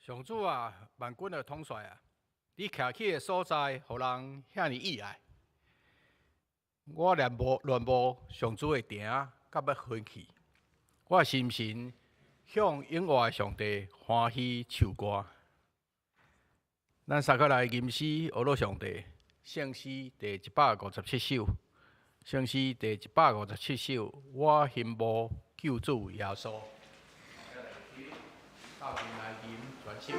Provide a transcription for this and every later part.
上主啊，萬軍的統帥啊，你徛起的所在，予人遐爾意愛。我戀慕上主的埕，到欲昏去。我心神向永活的上帝歡喜唱歌。咱三個來吟詩學樂上帝，聖詩第157首，聖詩第157首，我欣慕救主耶穌。鬥陣來吟全首。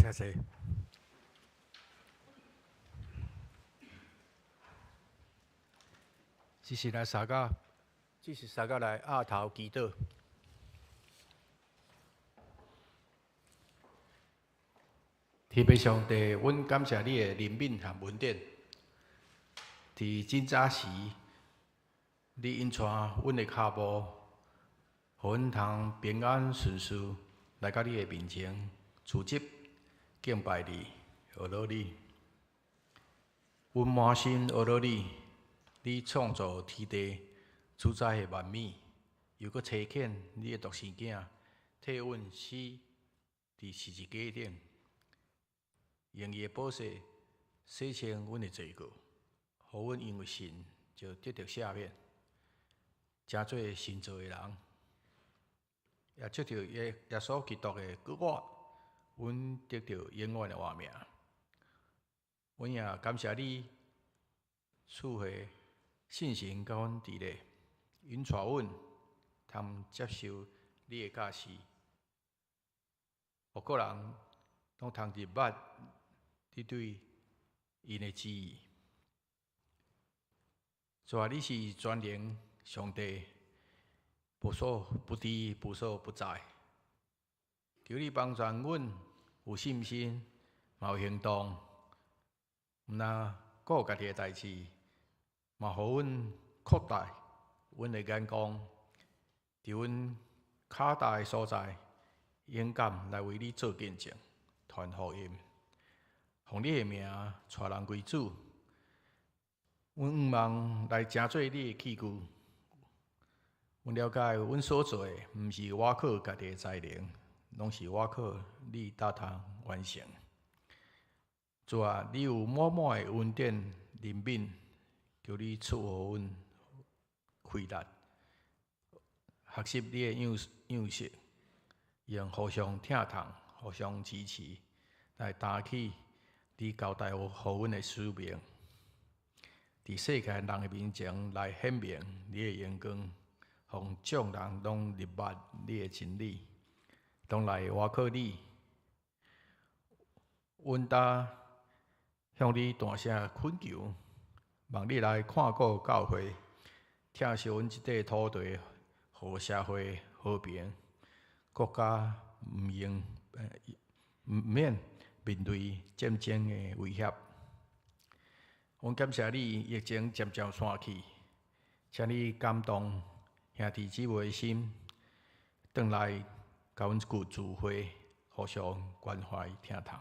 請坐。這是來相共，這是相共來額頭祈禱。天父上帝，阮感謝你的憐憫和恩典。佇真早時，你引帶阮的跤步，予阮通平安順遂來到你的面前，聚集敬拜你，學樂你。阮滿心學樂你，你創造天地，主宰的萬物，又閣差遣你的獨生囝，替阮死佇十字架頂，用伊的寶血洗清阮的罪過，予阮因為信就得著赦免，成做新造的人。也藉著耶穌基督的復活，阮得著永遠的活命。阮也感謝你賜予聖神佮阮佇咧，引帶阮通接受你的教示，予各人攏通入捌你對𪜶的旨意。主啊，你是全能上帝，無所不知，無所不在。求你幫助阮有信心，嘛有行動，毋但顧家己的代誌，嘛予阮擴大阮的眼光，佇阮跤踏的所在，勇敢來為你做見證，傳福音，奉你的名帶人歸主。阮向望來成做你的器具。阮了解，阮所做的毋是倚靠家己的才能，攏是倚靠你搭通完成。主啊，你有滿滿的恩典憐憫，求你賜予阮氣力，學習你的樣式，用互相疼痛、互相支持，來擔起你交代予阮的使命。佇世界人的面前來顯明你的榮光，予眾人攏入捌你的真理，攏來倚靠你。阮今向你大聲懇求，望你來看顧教會，疼惜阮這塊土地，予社會和平，國家毋免面對戰爭的威脅。阮感謝你，疫情漸漸散去，請你感動兄弟姊妹的心，轉來共阮聚會，互相關懷疼痛。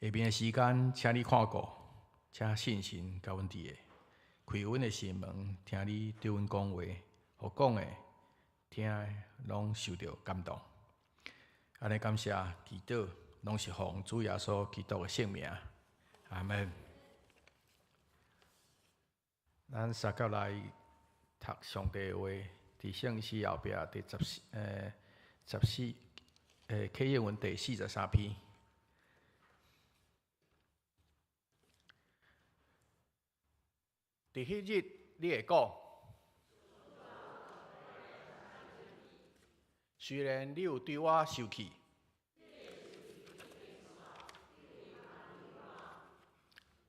下面的時間，請你看顧，請聖神佮阮佇咧，開阮的心門，聽你對阮講話，予講的、聽的，攏受著感動。按呢感謝祈禱，攏是奉主耶穌基督的聖名。阿門。咱相佮來讀上帝的話，佇聖詩後壁第14，啟應文第43篇。佇彼日，你會講，雖然你有對我受氣，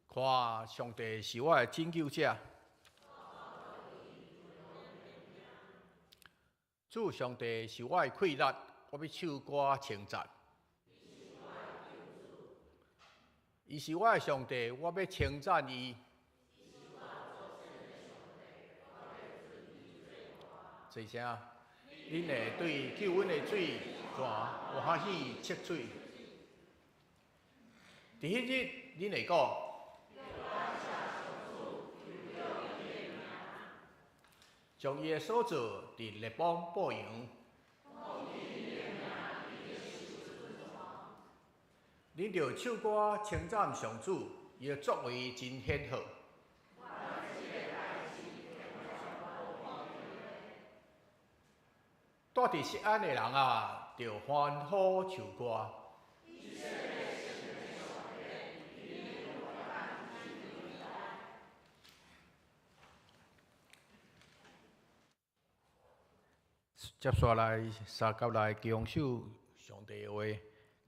看，上帝是我的拯救者。主上帝是我的氣力，我欲唱歌稱讚。伊是我的上帝，我欲稱讚伊。齊聲，恁會對救阮的水泉歡喜切喙。佇彼日，恁會講。將伊的所做佇列邦報揚。恁著唱歌稱讚上主，伊的作為真顯赫。住佇錫安的人啊，著歡呼唱歌。接紲來相佮來共守上帝的話，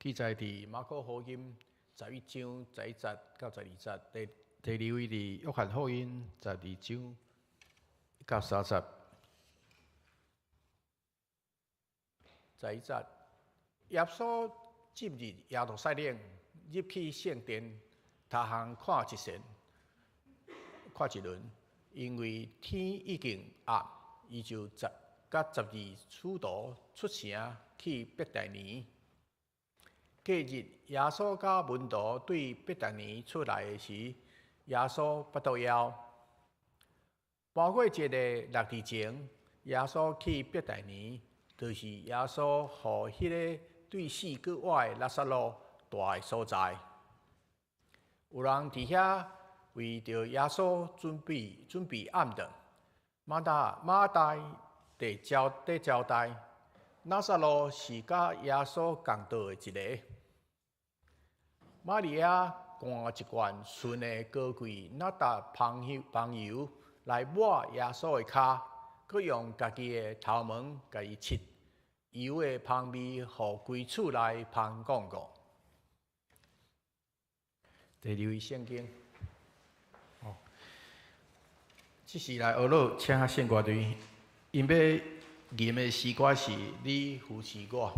記載佇馬可福音11章11節到12節。第二位佇約翰福音12章1到3節。11節，耶穌進入耶路撒冷，入去聖殿，逐項看一旋，看一輪，因為天已經暗，伊就佮12使徒出城去伯大尼。隔日，耶穌佮門徒對伯大尼出來的時，耶穌腹肚枵。盤過節的六日前，耶穌去伯大尼，就是耶穌予彼个對死閣活的拉撒路蹛的所在。有人佇遐為著耶穌準備暗頓。馬大佇招待，拉撒路是佮耶穌仝倒的一个。瑪利亞灌一罐純的高貴哪噠香油來抹耶穌的跤，閣用家己的頭毛共伊拭，油的芳味予規厝內芳摃摃。第二位聖經，哦，這時來呵咾請聖歌隊，𪜶欲吟的詩歌是《你扶持我》。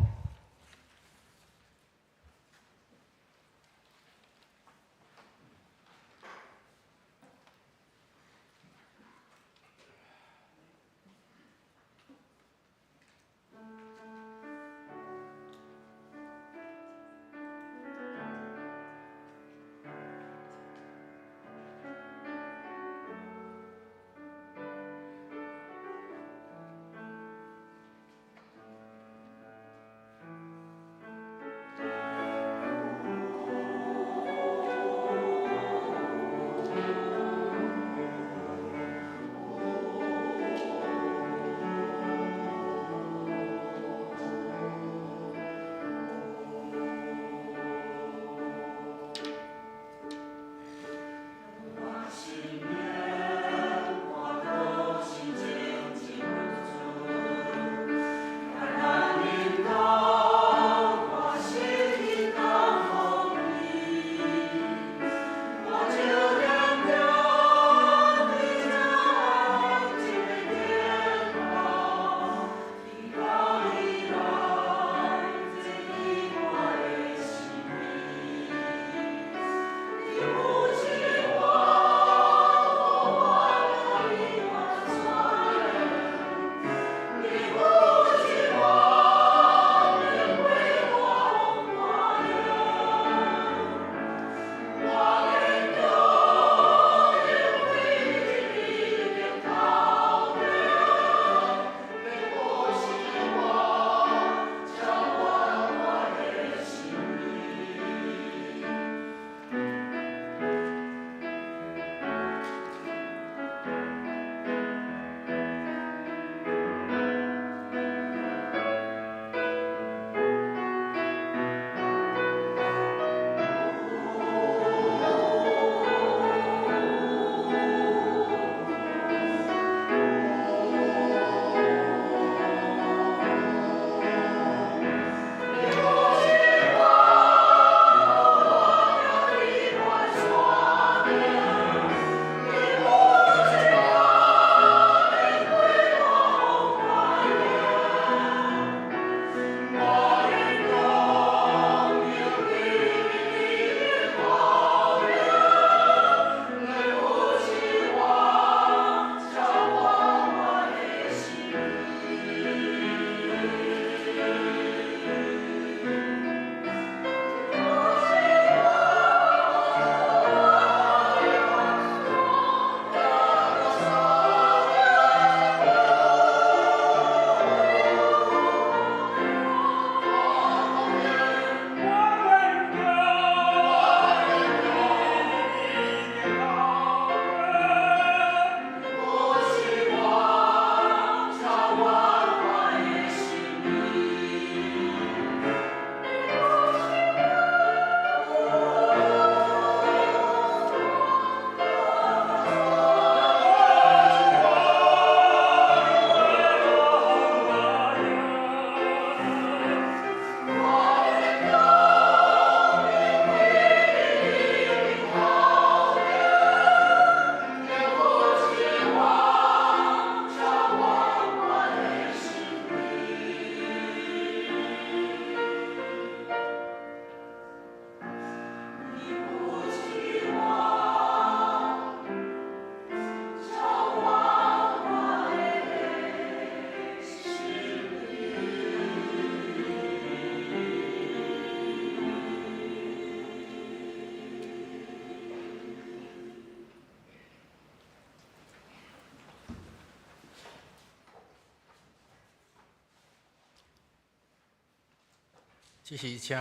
這時請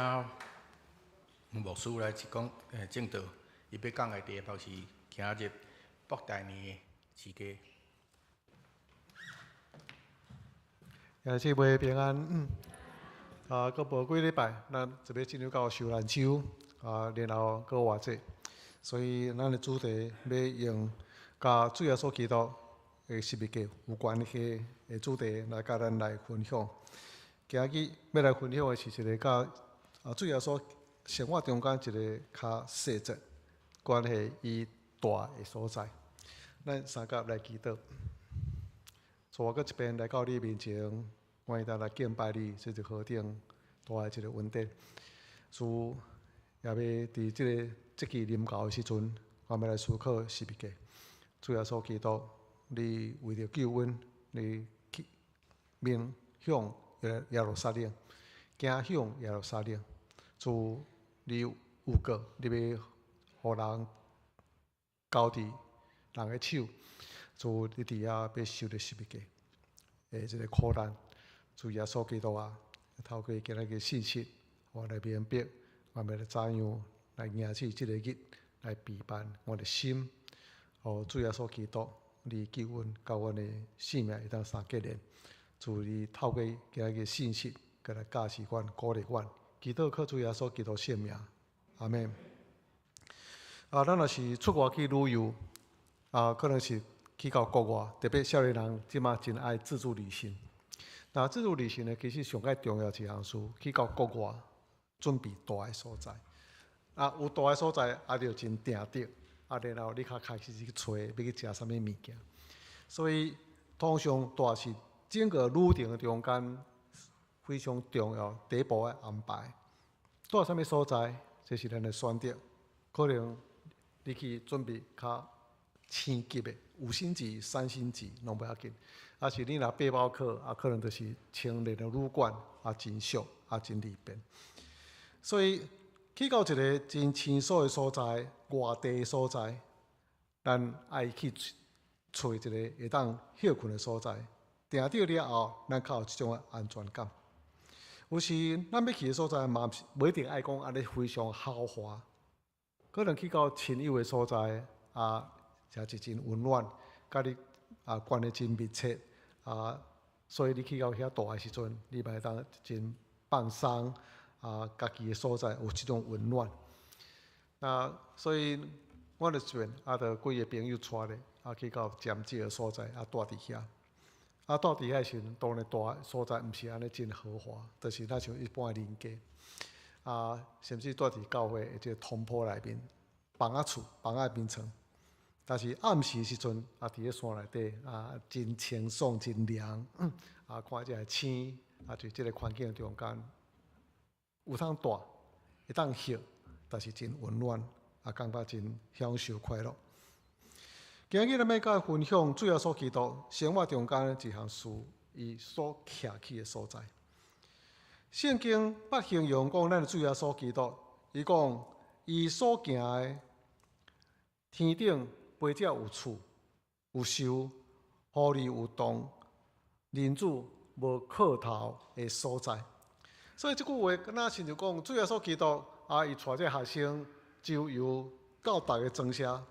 牧師來講，證道，伊欲講的題目是行入伯大尼的詩歌。兄弟姊妹平安。啊，閣無幾禮拜，咱就欲進入到受難週，啊，然後閣活節，所以咱的主題欲用佮主耶穌基督的十字架有關係的主題來佮咱來分享。今日欲來分享的是一个佮主耶穌生活中間一个較細節關係伊蹛的所在。咱三佮來祈禱。主啊，閣一遍來到你面前，願意當來敬拜你，這是何等大的一个恩典。主也欲佇這个節期臨到的時陣，我們來思考十字架。主耶穌基督，你為著救阮，你去面向耶路撒冷，行向耶路撒冷。主，你預告，你欲予人交佇人的手。主，你佇遐欲受著十字架的這个苦難。主耶穌基督啊，透過今日的信息，我來明白，我們來怎樣來迎接這个日，來備辦我的心。予主耶穌基督，你救阮，佮阮的性命會當相結連。主，你透過今日的信息，閣來教示阮、鼓勵阮。祈禱靠主耶穌基督聖名，阿們。啊，咱若是出外去旅遊，啊，可能是去到國外，特別少年人這馬真愛自助旅行。那自助旅行呢，其實上蓋重要一項事，去到國外準備蹛的所在。啊，有蹛的所在，啊，就真定著。啊，然後你較開始去揣，欲去食啥物物件。所以通常蹛是整個旅程中間非常重要第一步的安排。蹛啥物所在，這是咱的選擇。可能你去準備較星級的，五星級、三星級攏無要緊。啊是你若背包客，啊可能就是青年的旅館，啊真俗，啊真利便。所以去到一个真生疏的所在，外地的所在，咱愛去揣一个會當歇睏的所在。定著了後，咱較有這種的安全感。有時咱欲去的所在嘛，毋是無一定愛講按呢非常豪華，可能去到親友的所在，啊，也是真溫暖，佮你啊關係真密切，啊，所以你去到遐蹛的時陣，你嘛會當真放鬆，啊，家己的所在有這種溫暖。那所以，我就這邊啊，就幾个朋友帶咧，啊，去到尖石的所在，啊，蹛佇遐。啊，蹛佇遐的時陣，當然蹛的所在毋是按呢真豪華，就是若像一般的人家。啊，甚至蹛佇教會的這个通鋪內面，房仔厝、房仔眠床。但是暗時的時陣，啊，佇咧山內底，啊，真清爽、真涼，啊，看這个星，啊，佇這个環境中間，有通蹛，會當歇，但是真溫暖，啊，感覺真享受快樂。今日咱欲佮分享主耶穌基督生活中間一項事，伊所徛起的所在。聖經捌形容講，咱的主耶穌基督，伊講伊所行的天頂飛鳥有厝有獸，狐狸有洞，人子無靠頭的所在。所以這句話，敢若親像講，主耶穌基督啊，伊帶這學生周遊到逐个莊社，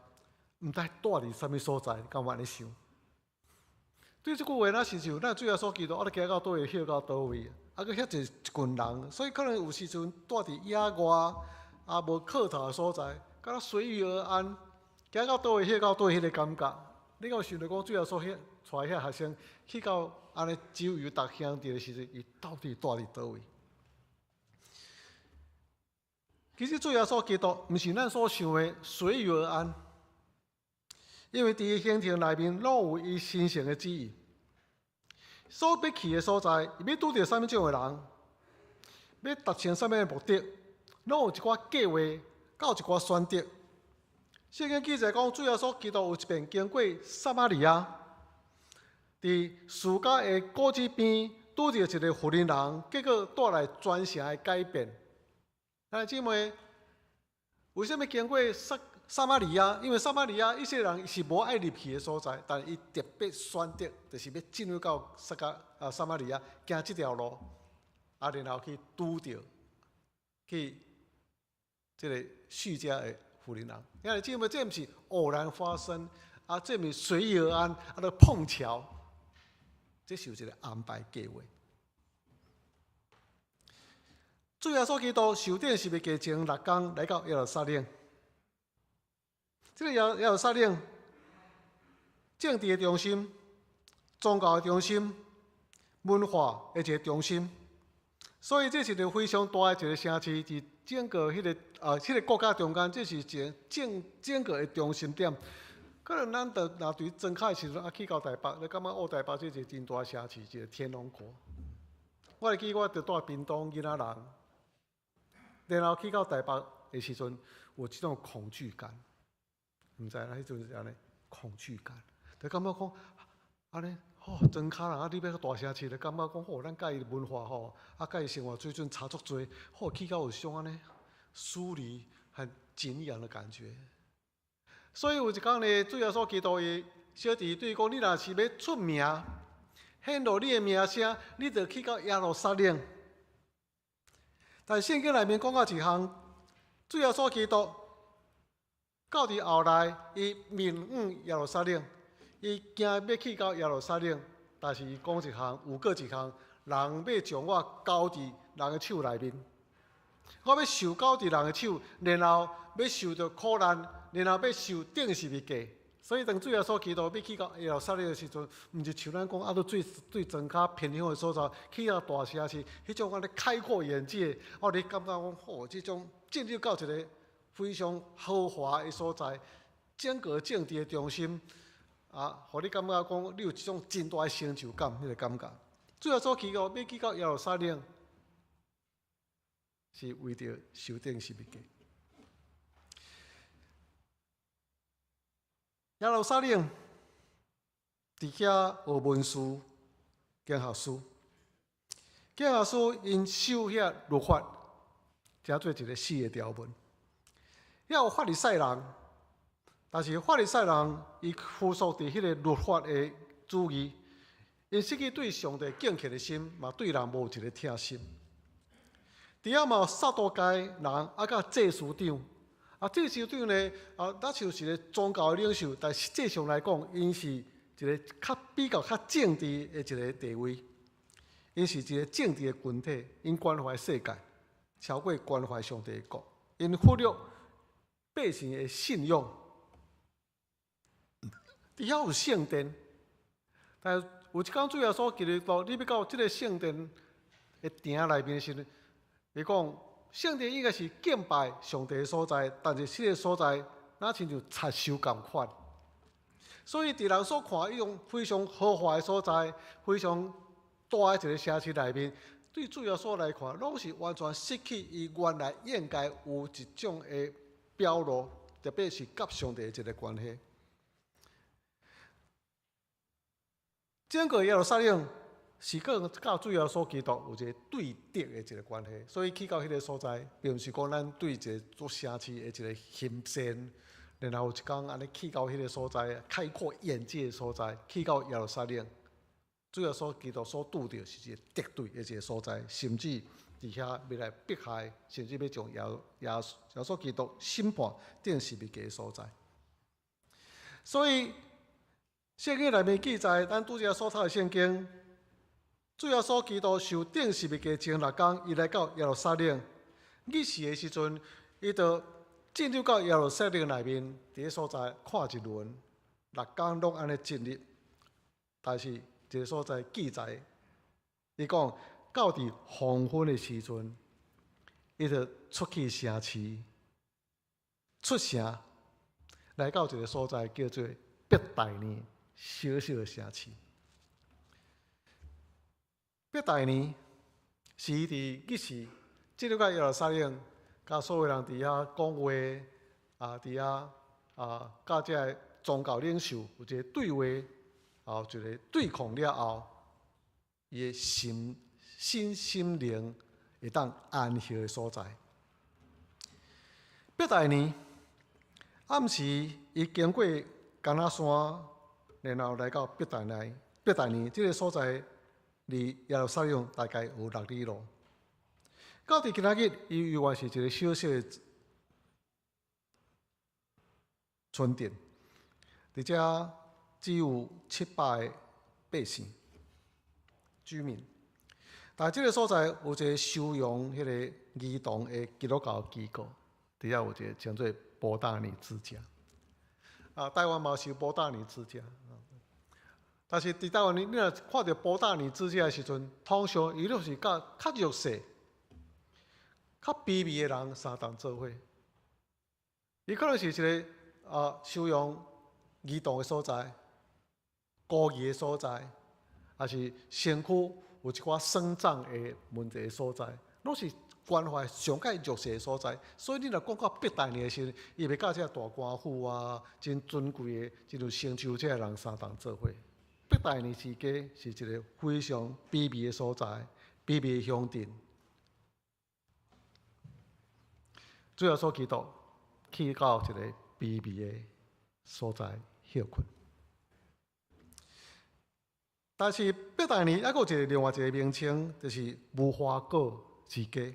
毋知蹛佇啥物所在，敢有按呢想？對這句話，若親像咱主耶穌基督，啊，你行到佗位，歇到佗位，啊，閣遐濟一群人，所以可能有時陣蹛佇野外，啊，無靠頭的所在，敢若隨遇而安，行到佗位，歇到佗位，彼个感覺。你敢有想著講，主耶穌遐帶遐學生去到按呢周遊逐鄉鎮的時陣，伊到底蹛佇佗位？其實主耶穌基督毋是咱所想的隨遇而安，因為佇伊行程內面，攏有伊神聖的旨意。所欲去的所在，伊欲拄著啥物種的人，欲達成啥物的目的，攏有一寡計劃，佮有一寡選擇。聖經記載講，主耶穌基督有一遍經過撒瑪利亞，佇書迦的果子邊拄著一个婦人人，結果帶來全城的改變。兄弟姊妹，為啥物經過撒瑪利亞？因為撒瑪利亞以色列人是無愛入去的所在，但伊特別選擇，就是欲進入到撒迦啊撒瑪利亞，行這條路，啊，然後去拄著去這个敘加的婦人人。兄弟姊妹，這毋是偶然發生，啊，這毋是隨遇而安，啊，著碰巧，這是有一个安排計劃。主耶穌基督受釘十字架前6工來到耶路撒冷。這個耶路撒冷政治的中心、宗教的中心、文化的一個中心，所以這是一個非常大的一個城市，佇整個彼個國家中間，這是一個整個的中心點。可能咱著若佇莊跤的時陣啊，去到台北，你感覺哦，台北這是一個真大城市，一個天龍國。我會記我佇住屏東囡仔人，然後去到台北的時陣，有這種恐懼感，毋知啦，彼陣是按呢恐懼感，就感覺講按呢吼莊跤人啊，你欲去大城市，就感覺講吼，咱佮伊文化吼，啊佮伊生活水準差足濟，吼去到有種按呢疏離和敬仰的感覺。所以有一工呢，主耶穌基督伊小弟對伊講：你若是欲出名，顯露你的名聲，你著去到耶路撒冷。但聖經內面講到一項，主耶穌基督到佇後來，伊面往耶路撒冷，伊行欲去到耶路撒冷，但是伊講一項，有閣一項，人欲將我交佇人的手內面，我欲受交佇人的手，然後欲受著苦難，然後欲受釘十字架。所以當主耶穌基督欲去到耶路撒冷的時陣，毋是像咱講啊，都對對莊跤偏鄉的所在，去到大城市，彼種按呢開闊眼界，哦，你感覺講，吼，這種進入到一個非常豪華的所在，整個政治的中心，啊，予你感覺講，你有一種真大的成就感，彼個感覺。主耶穌基督欲去到耶路撒冷，是為著受釘十字架。耶路撒冷佇遐學文士、經學師，經學師𪜶守遐律法，成做一個死的條文。遐有法利賽人，但是法利賽人伊附屬佇彼個律法的主義，𪜶失去對上帝敬虔的心，嘛對人無一個疼心。佇遐嘛有撒都該人，啊，佮祭司長。啊，祭司長呢，啊，若像是一個宗教的領袖，但實際上來講，𪜶是一個較比較較政治的一個地位，𪜶是一個政治的群體，𪜶關懷世界，超過關懷上帝的國，𪜶忽略百姓的信仰。佇遐有聖殿，但有一工主耶穌基督，你欲到這個聖殿的埕內面的時陣，伊講。聖殿應該是敬拜上帝的所在，但是這個所在若親像賊收仝款。所以佇人所看，彼種非常豪華的所在，非常大的一個城市內面，對主耶穌來看，攏是完全失去伊原來應該有一種的表露，特別是佮上帝的一個關係。整個耶路撒冷是閣佮主耶穌基督有一個對敵的一個關係，所以去到彼個所在，並毋是講咱對一個做城市的一個欣羨，然後有一工按呢去到彼個所在，開闊眼界的所在，去到耶路撒冷，主耶穌基督所拄著是一個敵對的一個所在，甚至佇遐欲來迫害，甚至欲將耶穌基督審判釘十字架的所在。所以聖經內面記載，咱拄才所讀的聖經，主耶穌基督受釘十字架前六工，伊來到耶路撒冷。日時的時陣，伊就進入到耶路撒冷內面，佇彼所在看一輪，六工攏按呢進入。但是一個所在記載，伊講到佇黃昏的時陣，伊就出去城市，出城來到一個所在叫做伯大尼。小小的城市，伯大尼是伊佇日時進入到耶路撒冷，佮所有人佇遐講話，啊，佇遐啊，佮這个宗教領袖有一個對話，啊，一個對抗了後，伊的心身心靈會當安息的所在。伯大尼暗時，伊經過橄欖山。然後來到伯大尼，伯大尼這個所在離耶路撒冷大概有6里路。到佇今仔日，伊猶原是一個小小的村鎮，佇遮只有700個百姓居民。但這个所在有一个收容彼个兒童的基督教機構，佇遐有一个稱做伯大尼之家。啊，台灣嘛是有伯大尼之家。但是佇台灣，你若看著伯大尼之家的時陣，通常伊攏是佮較弱勢、較卑微的人相同做伙。伊可能是一个收容兒童的所在、孤兒的所在，抑是身軀有一寡損障的問題的所在，攏是關懷上蓋弱勢的所在。所以你若講到伯大尼的時陣，伊袂佮這个大官府啊、真尊貴的、真有成就這个人相同做伙。伯大尼之家是一个非常卑微的所在，卑微的鄉鎮。主耶穌基督去到一个卑微的所在歇睏。但是伯大尼猶閣有一个另外一个名稱，就是無花果之家。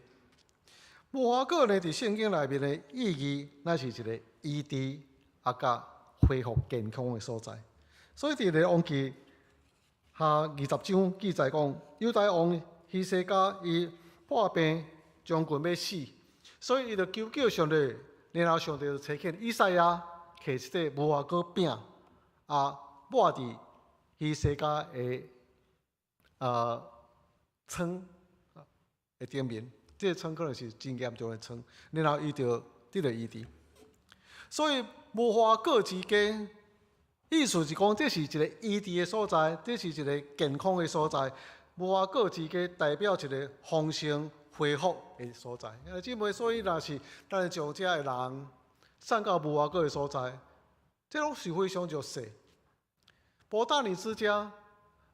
無花果呢，佇聖經內面的意義，乃是一个醫治啊，佮恢復健康的所在。所以佇列王紀下20章記載講，猶大王希西家伊破病將近欲死，所以伊就求叫上帝，然後上帝就差遣以賽亞提一塊無花果餅啊，抹佇希西家的瘡的頂面，這个瘡可能是真嚴重的瘡，然後伊就得著醫治。所以無花果之家，意思是講，這是一个醫治的所在，這是一个健康的所在。無花果之家代表一个豐盛恢復的所在。兄弟姊妹，所以若是咱將遮的人送到無花果的所在，這攏是非常弱勢。伯大尼之家，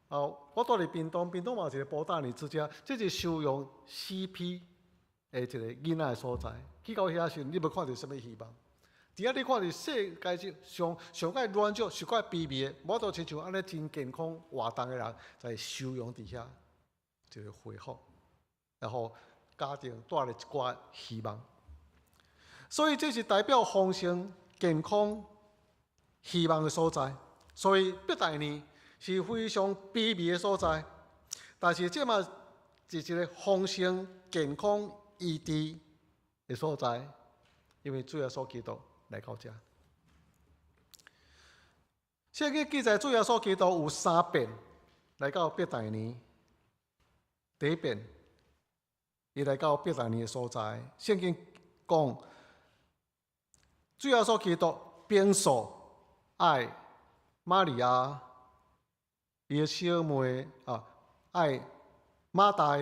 哦，我住佇屏東，屏東嘛有一个伯大尼之家，這是收容 CP 的一个囡仔的所在。去到遐時，你欲看著啥物希望？佇遐你看著世界上上蓋軟弱、上蓋卑微的，無法度親像按呢真健康活動的人，在收容佇遐，一个恢復，然後家庭帶來一寡希望。所以這是代表豐盛、健康、希望的所在。所以伯大尼是非常卑微的所在，但是這嘛是一个豐盛、健康、醫治的所在，因為主耶穌基督來到遮。聖經記載主耶穌基督有三遍來到伯大尼。第一遍，伊來到伯大尼的所在，聖經講主耶穌基督平素愛瑪利亞，伊的小妹啊，愛馬大，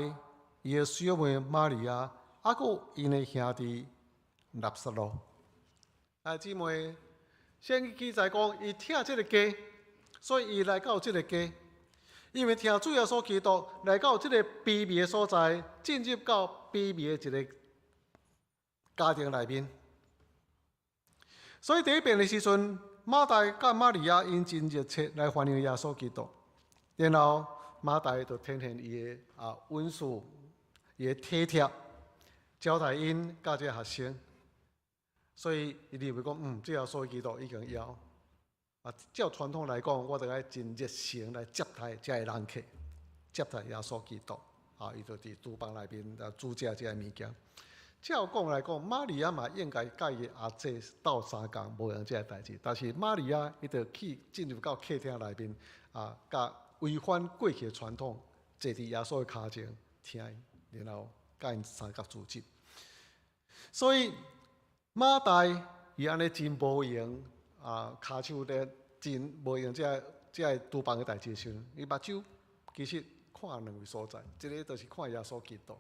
伊的小妹瑪利亞，猶閣𪜶的兄弟拉撒路。啊，姊妹，聖經記載講，伊疼這个家，所以伊來到這个家。因為疼主耶穌基督來到這个卑微的所在，進入到卑微的一个家庭內面。所以第一遍的時陣，馬大佮瑪利亞𪜶真熱切來歡迎耶穌基督，然後馬大就展現伊的溫順、伊的體貼，招待𪜶佮這个學生。所以伊認為講，這耶穌基督已經枵。啊，照傳統來講，我著愛真熱誠來接待這个人客，接待耶穌基督。啊，伊就佇廚房內面啊煮食這个物件。照講來講，瑪利亞嘛應該佮伊阿姐鬥相共，無閒這个代誌。但是瑪利亞伊就去進入到客廳內面，啊，佮違反過去的傳統，坐佇耶穌的跤前聽伊，然後佮𪜶相佮組織。所以馬大伊按呢真無閒啊，跤手咧真無閒這个廚房的代誌時陣，伊目睭其實看兩位所在，一个就是看耶穌基督。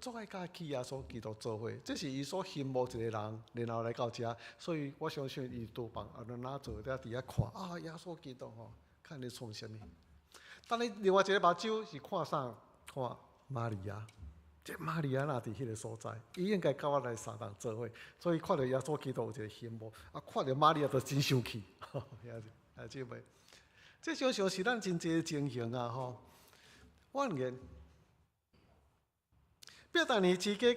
足愛佮去耶穌基督做伙，這是伊所羨慕一个人，然後來到遮，所以我相信伊廚房啊，哪做咧佇遐看啊，耶穌基督吼，看咧創啥物。但伊另外一个目睭是看啥？看瑪利亞，這瑪利亞若佇彼个所在，伊應該佮我來相同做伙，所以看著耶穌基督有一个羨慕，啊，看著瑪利亞就真生氣，兄姊妹，這常常是咱真濟的情形啊，吼，我毋言。伯大尼之家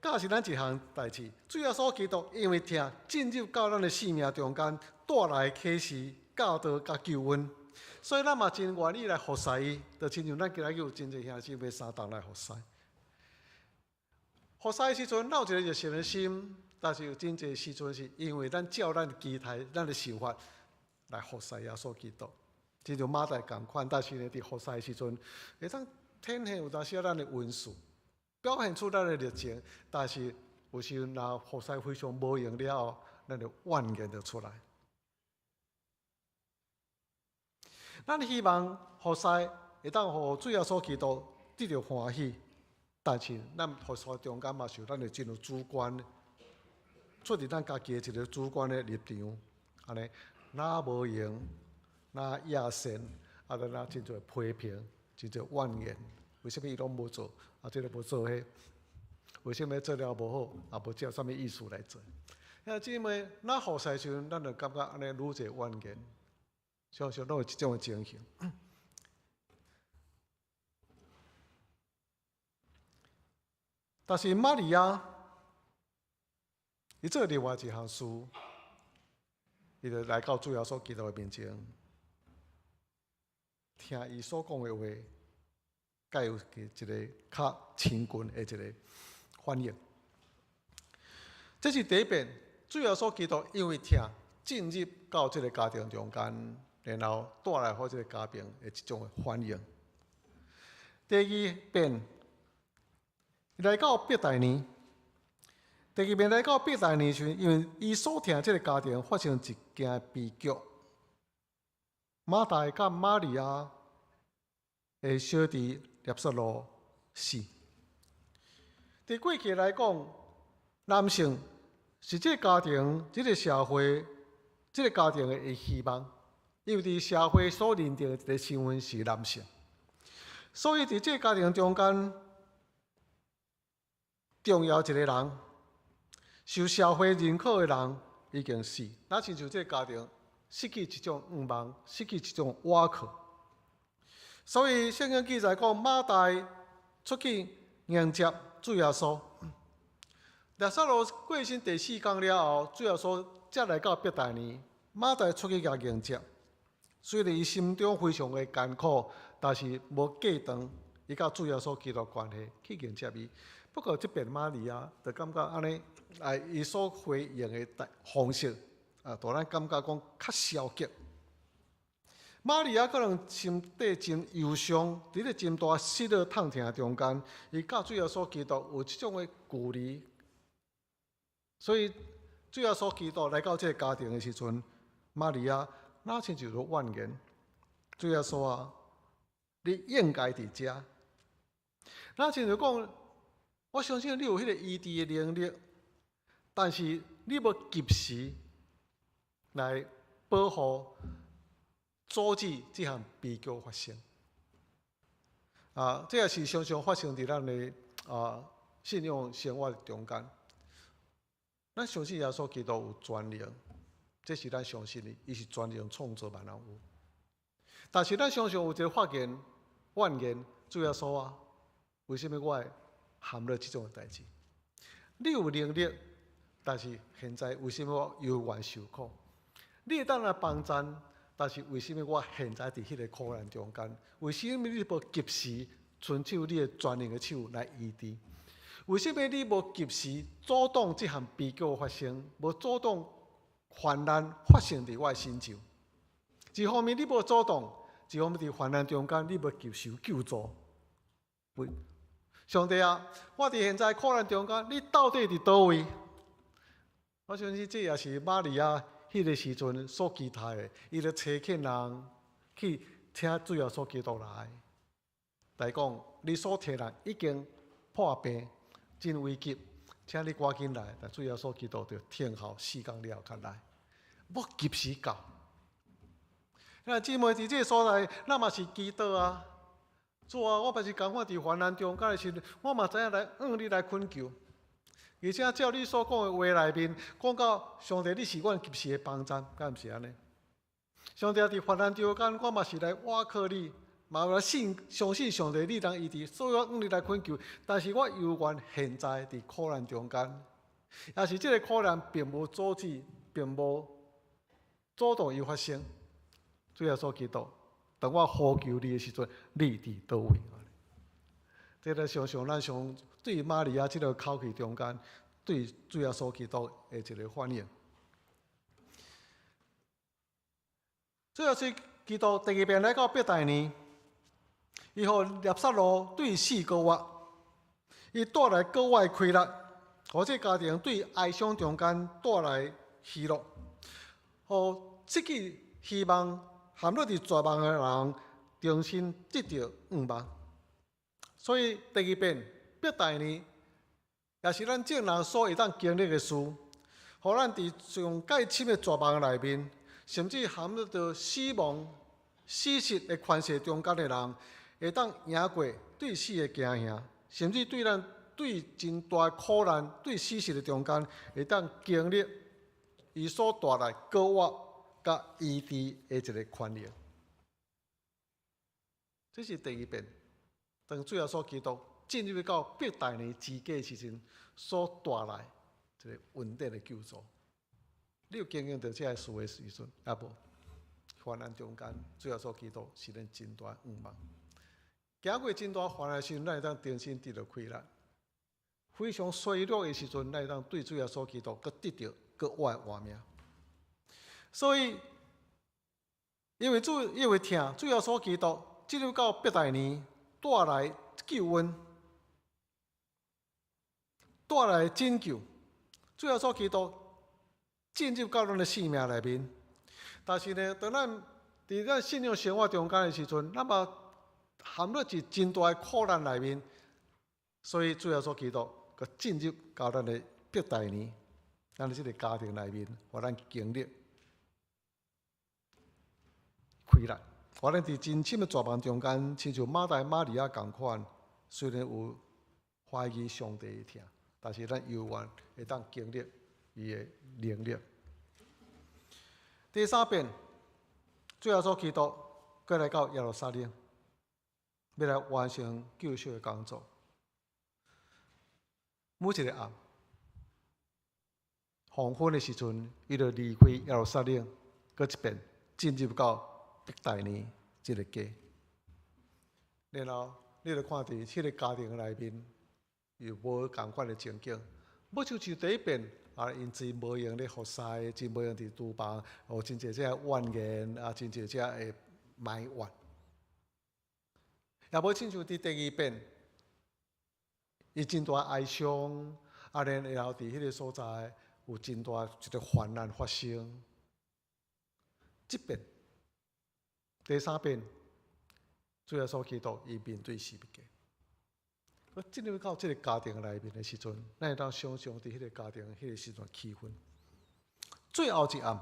教示咱一項代誌，主耶穌基督因為疼進入到咱的生命中間，帶來啟示、教導佮救恩。所以咱嘛真願意來服侍伊，就親像咱今仔日有真濟兄姊妹相同來服侍。服侍的時陣，咱有一個熱誠的心，但是有真濟時陣是因為咱照咱的期待、咱的想法來服侍耶穌基督。親像馬大仝款，但是呢，佇服侍的時陣，會當展現有當時咱的恩賜，表現出咱的熱情，但是有時陣若服侍非常無閒了後，咱就怨言就出來。咱希望服侍會當予主耶穌基督得著歡喜，但是咱服侍中間嘛是有咱的真有主觀，出佇咱家己的一個主觀的立場，按呢，若無閒，若野心，啊，咱若真濟批評，真濟怨言，為啥物伊攏無做？啊，這个無做彼，為啥物做了無好？啊，無照啥物意思來做？兄姊妹，咱服侍時陣，咱就感覺按呢愈濟怨言。常常攏有這種的情形。但是瑪利亞，伊做另外一項事，伊就來到主耶穌基督的面前，聽伊所講的話，佮有一個較親近的一個反應。這是第一遍，主耶穌基督因為疼進入到這個家庭中間。然後帶來予這個家庭的這種反應。第二遍來到伯大尼，第二遍來到伯大尼時，因為伊所疼這個家庭發生一件悲劇，馬大佮瑪利亞的小弟拉撒路死。佇過去來講，男性是這個家庭、這個社會、這個家庭的希望。因為佇社會所認定的一個身份是男性，所以佇這個家庭中間，重要一個人，受社會認可的人已經死，若親像這個家庭失去一種願望，失去一種倚靠。所以聖經記載講，馬大出去迎接主耶穌。拉撒路過身第四工了後，主耶穌才來到伯大尼，馬大出去共迎接。雖然伊心中非常的艱苦，但是無隔斷伊佮主耶穌基督關係去迎接伊。不過這遍瑪利亞就感覺按呢，哎，伊所回應的方式啊，予咱感覺講較消極。瑪利亞可能心底真憂傷，佇咧真大失落痛疼中間，伊佮主耶穌基督有這種的距離，所以主耶穌基督來到這個家庭的時陣，瑪利亞。若親像咧怨言，主耶穌啊，你應該佇遮。若親像講，我相信你有彼個醫治的能力，但是你無及時來保護、阻止這項悲劇發生。啊，這也是常常發生佇咱的啊信仰生活中間。咱相信耶穌基督有全能。這是咱相信的，伊是全能創造萬有。但是咱常常有一個發言、怨言，主耶穌啊，為啥物我會陷入這種的代誌？你有能力，但是現在為啥物我猶原受苦？你會當來幫贊，但是為啥物我現在佇彼個苦難中間？為啥物你無及時伸手你的全能的手來醫治？為啥物你無及時阻擋這項悲劇發生？無阻擋？患難發生佇我的身上，一方面你無阻擋，一方面佇患難中間你無及時救助。上帝啊，我佇現在苦難中間，你到底佇佗位？我相信這也是瑪利亞彼個時陣所期待的，伊就差遣人去請主耶穌基督來，來講你所疼的人已經破病，真危急。請你趕緊來，但主耶穌基督就等候四工了後才來，無及時到。兄姊妹佇這個所在，咱嘛是祈禱啊！主啊，我嘛是仝款佇患難中間的時陣，我嘛知影來向你來懇求，而且照你所講的話內面，講到上帝，你是阮及時的幫贊，敢毋是按呢？上帝佇患難中間，我嘛是來倚靠你。嘛有來信相信上帝，你通醫治，所以我向你來懇求。但是我猶原現在佇苦難中間，也是這個苦難並無阻止，並無阻擋伊發生。主耶穌基督，當我呼求你的時陣，你佇佗位？這個想像咱上對瑪利亞這个口氣中間，對主耶穌基督的一個反應。主耶穌基督第二遍來到伯大尼，伊予拉撒路對死閣活，伊帶來閣外的快樂，予這个家庭對哀傷中間帶來喜樂，予失去希望、陷入佇絕望的人重新得著盼望。所以第二遍伯大尼，也是咱眾人所會當經歷的事，予咱佇上蓋深的絕望內面，甚至陷入著死亡、死實的權勢中間的人，會當贏過對死的驚嚇，甚至對咱對真大苦難、對死實的中間，會當經歷伊所帶來閣活佮醫治的一个權能。這是第二遍。當主耶穌基督進入到伯大尼之家時陣，所帶來一个恩典的救助。你有經驗著這个事的時陣，抑無？患難中間，主耶穌基督是咱真大盼望。行過真大患難時陣，咱會當重新得著快樂。非常衰弱的時陣，咱會當對主耶穌基督閣得著閣活的活命。所以，因為主因為疼，主耶穌基督進入到伯大尼，帶來救恩，帶來拯救。主耶穌基督進入到咱的生命內面，但是呢，當咱佇咱信仰生活中間的時陣，咱嘛陷入佇真大的苦難內面，所以主耶穌基督閣進入到咱的伯大尼，咱的這个家庭內面，予咱經歷快樂。予咱佇真深的絕望中間，親像馬大、瑪利亞仝款，雖然有懷疑上帝的疼，但是咱猶原會當經歷伊的能力。第三遍，主耶穌基督閣來到耶路撒冷，欲來完成救贖的工作。每一个暗，黃昏的時陣，伊就離開耶路撒冷，閣一遍進入到伯大尼這个家。然後你就看佇彼个家庭內面，又無仝款的情景。無像是第一遍啊，𪜶真無閒咧服侍，真無閒佇廚房，有真濟這怨言啊，真濟這的埋怨。也無親像佇第二遍，伊真大哀傷，啊，然後佇彼个所在有真大一个患難發生。這遍第三遍，主耶穌基督伊面對死別。我進入到這个家庭內面的時陣，咱會當想像佇彼个家庭彼个時陣氣氛。最後一暗，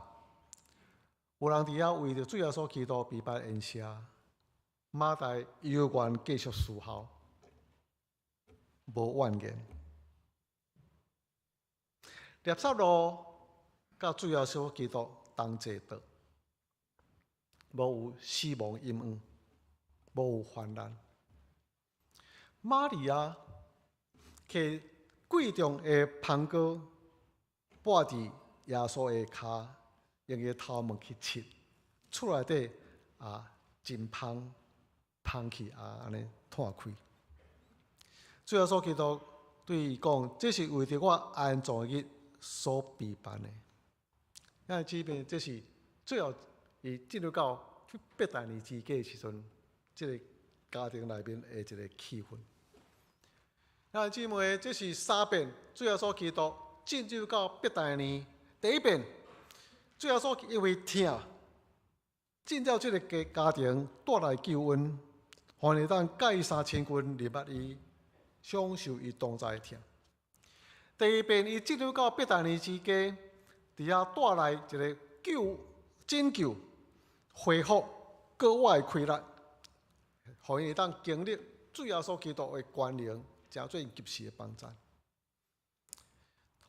有人佇遐為著主耶穌基督備辦宴席，馬大猶原繼續侍候，無怨言。拉撒路佮主耶穌基督同齊倒，無有死亡陰影，無有患難。瑪利亞提貴重的香膏抹佇耶穌的跤，用伊的頭毛去拭，厝內底啊真芳，芳氣啊按呢湠開。主耶穌基督對伊講：這是為著我安葬的日所備辦的。啊，這邊這是最後伊進入到伯大尼之家的時陣，這个家庭內面的一个氣氛。啊，姊妹，這是三遍主耶穌基督進入到伯大尼。第一遍，主耶穌因為疼，進入這个家家庭帶來救恩，予𪜶當佮伊相親近，認捌伊，享受伊同在的疼。第二遍，伊進入到伯大尼之家，佇遐帶來一个救拯救、恢復、閣活的快樂，予𪜶會當經歷主耶穌基督的權能，成做𪜶及時的幫贊，予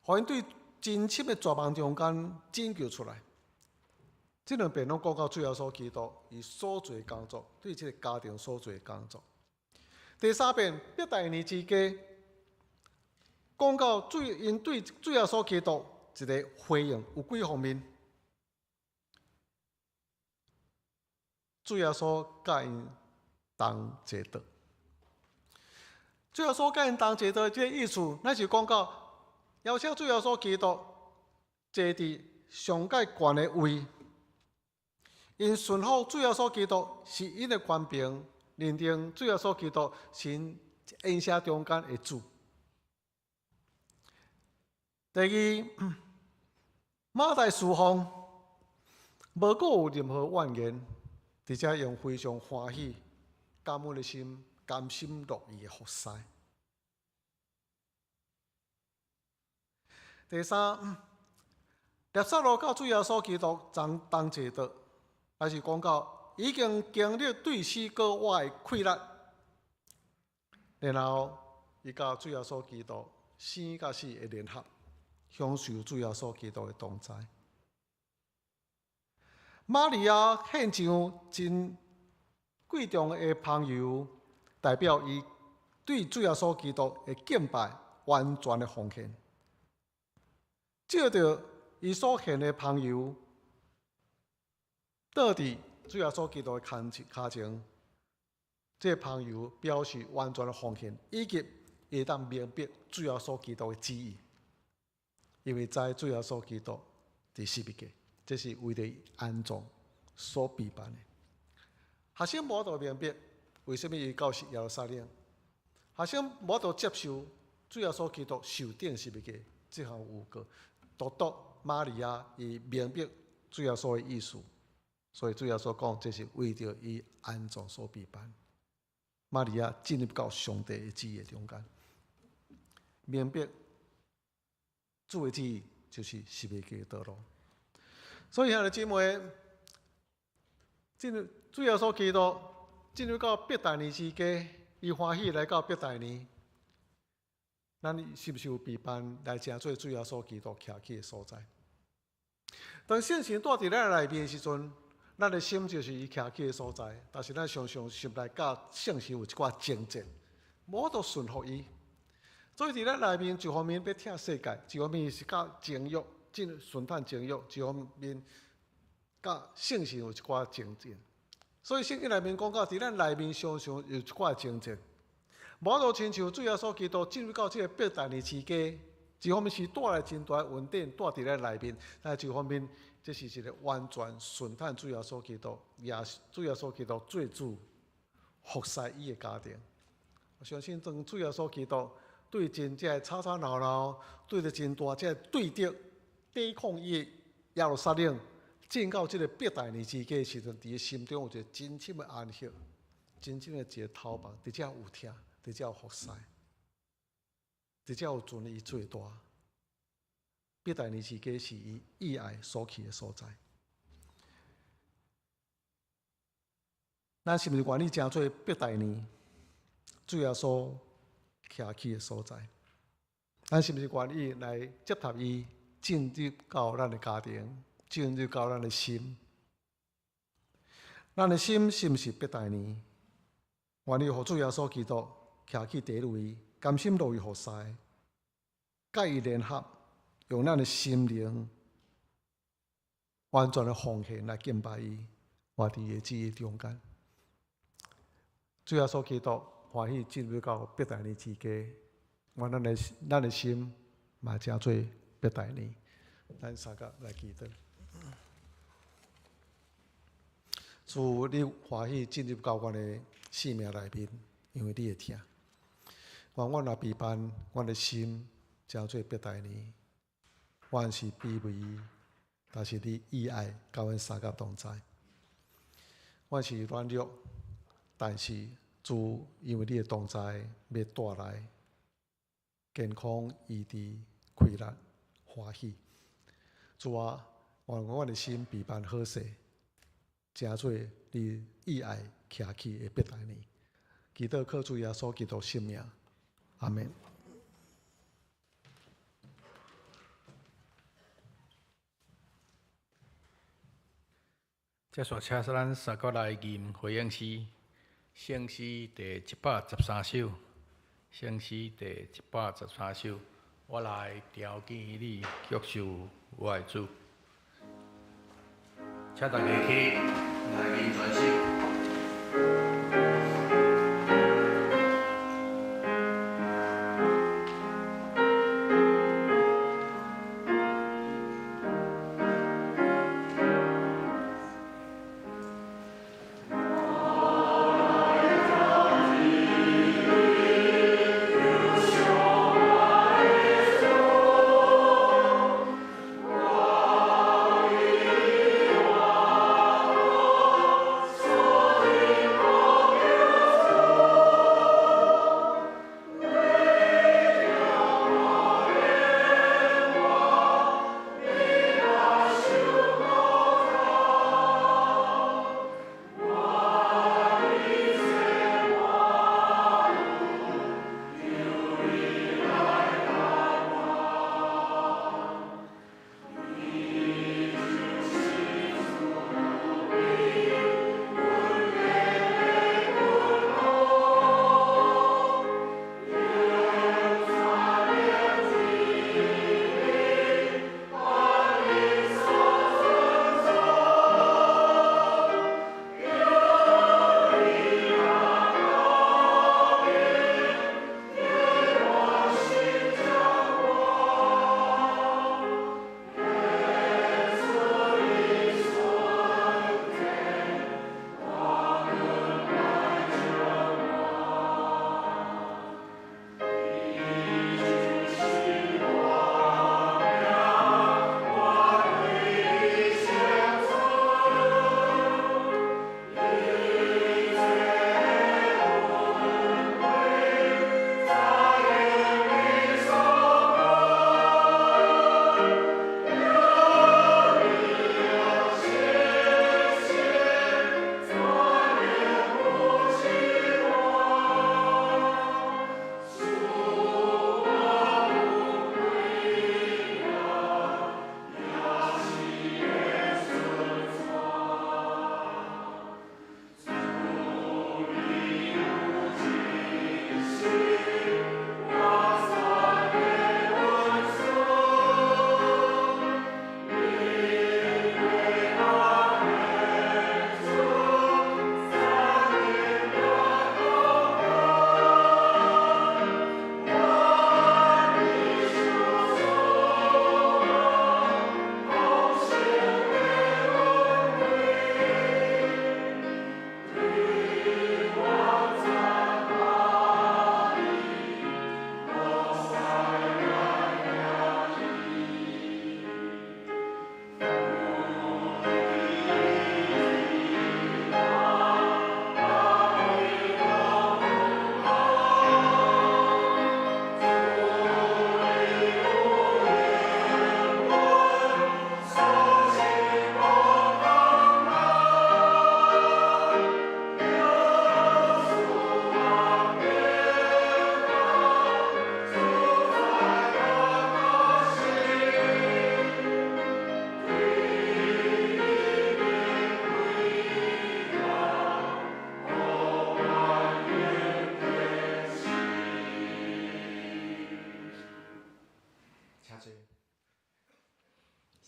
𪜶對真深的絕望中間拯救出來。這兩遍攏講到主耶穌基督伊所做的工作，對這个家庭所做的工作。第三遍，伯大尼之家，講到主𪜶對主耶穌基督一个回應有幾方面。主耶穌佮𪜶同坐桌。主耶穌佮𪜶同坐桌，這个意思，乃是講到邀請主耶穌基督坐佇上蓋懸的位，𪜶順服主耶穌基督是𪜶的權柄，認定主耶穌基督是𪜶宴席中間的主。第二，馬大事奉，無閣有任何怨言，而且用非常歡喜、感恩的心，甘心樂意的服侍。第三，拉撒路佮主耶穌基督同同坐桌，還是講到已經經歷對死閣活的氣力，然後伊佮主耶穌基督生佮死的聯合，享受主耶穌基督的同在。瑪利亞獻上真貴重的香油，代表伊對主耶穌基督的敬拜完全的奉獻。藉著伊所獻的香油，倒佇主耶穌基督的跤前，這个香油表示完全的奉獻，以及會當明白主耶穌基督的旨意，因為知主耶穌基督佇十字架，這是為著安葬所備辦的。學生無法度明白為啥物伊到耶路撒冷，學生無法度接受主耶穌基督受釘十字架這項預告，獨獨瑪利亞伊明白主耶穌的意思，所以主耶穌講這是為著伊安葬所備辦。瑪利亞進入到上帝的旨意的中間，明白主的旨意就是十字架的道路。所以兄弟姊妹，進入主耶穌基督進入到伯大尼之家，伊歡喜來到伯大尼。咱是毋是有備辦來成做主耶穌基督徛起的所在？當聖神住佇咱內面的時陣，咱的心就是伊徛起的所在。但是咱常常心內佮聖神有一寡爭戰，無法度順服伊。所以佇咱內面，一方面欲疼世界，一方面是佮情欲，進順趁情欲；一方面佮聖神有一寡爭戰。所以聖經內面講到，佇咱內面常常有一寡爭戰。無法度親像主耶穌基督進入到這个伯大尼之家，一方面是帶來真大的恩典，住佇咱內面；但是一方面，這是一个完全順趁主耶穌基督，也是主耶穌基督做主服侍伊的家庭。我相信當主耶穌基督對真這个吵吵鬧鬧，對著真大這个對敵抵抗伊的耶路撒冷，進到這个伯大尼之家的時陣，佇伊心中有一个真深的安息，真深的一个透望，佇遮有疼。佇遮有服侍，佇遮有尊伊做大。伯大尼之家是伊意愛所去的所在。咱是毋是願意成做伯大尼主耶穌徛起的所在？咱是毋是願意來接納伊進入到咱的家庭，進入到咱的心？咱的心是毋是伯大尼？願意予主耶穌基督徛起第一位，甘心樂意服侍，佮伊聯合，用咱的心靈完全的奉獻來敬拜伊，活佇伊的旨意中間。主耶穌基督歡喜進入到伯大尼之家，願咱的心嘛成做伯大尼。咱三个來祈禱。主，你歡喜進入到阮的生命內面，因為你會疼。願阮若備辦，阮的心成做伯大尼，阮是卑微，但是你意愛佮阮相佮同在。阮是軟弱，但是主因為你的同在，欲帶來健康、醫治、快樂、歡喜。主啊，願阮的心備辦好勢，成做你意愛徛起的伯大尼。祈禱靠主耶穌基督聖名，阿們。接續請咱三個來吟回應詩，聖詩第113首，聖詩第113首，我來調見你，享受我的主。請大家起立來吟全首。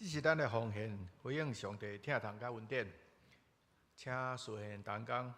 這是咱的奉獻，回應上帝疼痛佮恩典，請司獻同工。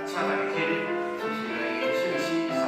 請大家起立，這是來聖詩364。